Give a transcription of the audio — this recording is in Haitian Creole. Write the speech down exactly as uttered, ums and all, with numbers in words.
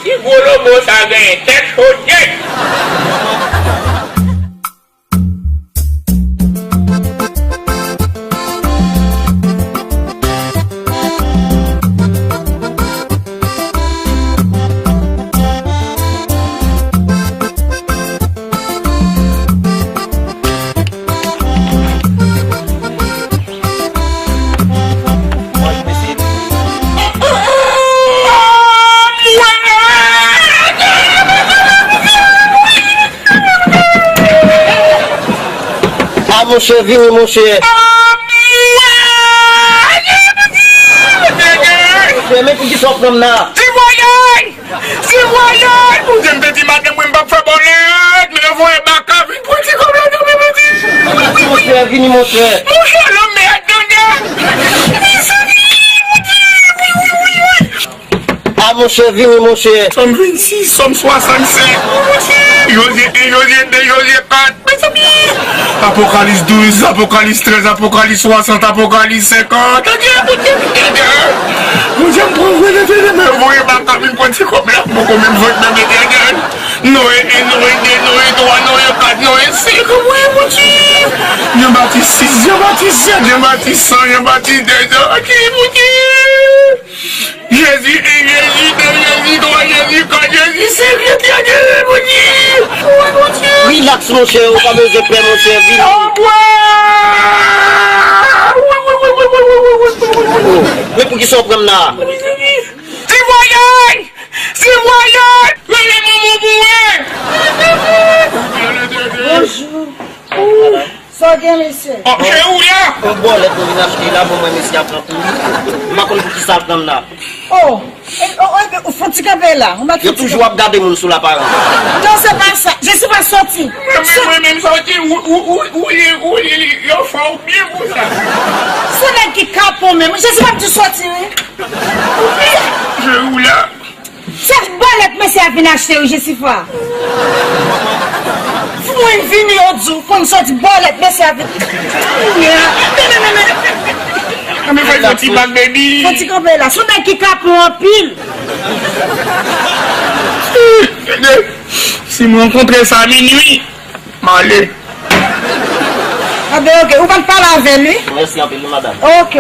Ti gwo lobo sa genyen tèt cho nèt. A monchè, vini monchè. Monchè, men poukisa w pran m nan? Ti vòlè! Ti vòlè! Bondye, m te di madanm mwen m p ap fè bòlèt, men yo voye baka vin pran ti kòb la nan men bandi. Vini monchè, vini monchè. Monchè, lanmèd, tande. Mezanmi, Bondye, wi, wi, wi, wi. A monchè, vini monchè. Sòm vennsis, Sòm swasannsenk. Jozye en, Jozye de, Jozye kat. Mezanmi! Apokalis douz, Apokalis trèz, Apokalis swasant, Apokalis senkant. Tande, Bondye, Bondye, Bondye, m pran vre, Bondye, men voye baka vin pran ti kòb la, m poko menm jwenn menm, Etènèl. Noye en, Noye de, Noye twa, Noye kat, Noye senk. Wi, Bondye! Jan Batis sis, Jan Batis sèt, Jan Batis san, Jan Batis de, Jan Batis, Bondye! Jezi en, Jezi de, Jezi twa, Jezi kat, Jezi senk, Jezi a, Jezi Bondye. Wi, Bondye. Rilaks, monchè, ou pa bezwen pè, monchè, vini. Anmwe! Oh, men poukisa w pran m la? Ti vòlè! Ti vòlè! Rele manman w pou mwen! Bonjou. Sa w gen, mesye? Oh, se ou la? Yon bòlèt nou vin achte la, bon, mwen, mesye a pran pou li. M pa konn poukisa l pran m la. Oh, e, oh, oh, ou fon ti kanpe la. Ou mèt fon ti kanpe. Yo toujou ap gade moun sou laparans. Non, se pa sa. Jezi pa sòti. Mwen, mwen, mwen menm sòti, ou, ou, ou, ou, ou, ou, yo fè w byen pou sa. Se nèg ki kapon menm. Jezi pa di sòti, wi. Se ou la? Se bòlèt mesye a vin achte wi, Jesifa. Mwen vini yo di w, fò n sòti bòlèt mesye a vin. Men, men, men, men. An men fè yon ti bag, baby. Fò ti kanpe la. Se yon nèg ki kapon anpil. Si mwen rankontre sa minui, m ale. Anben, ok. Ou pa t pale avè l, wi? Mèsi anpil, wi, madanm. Ok.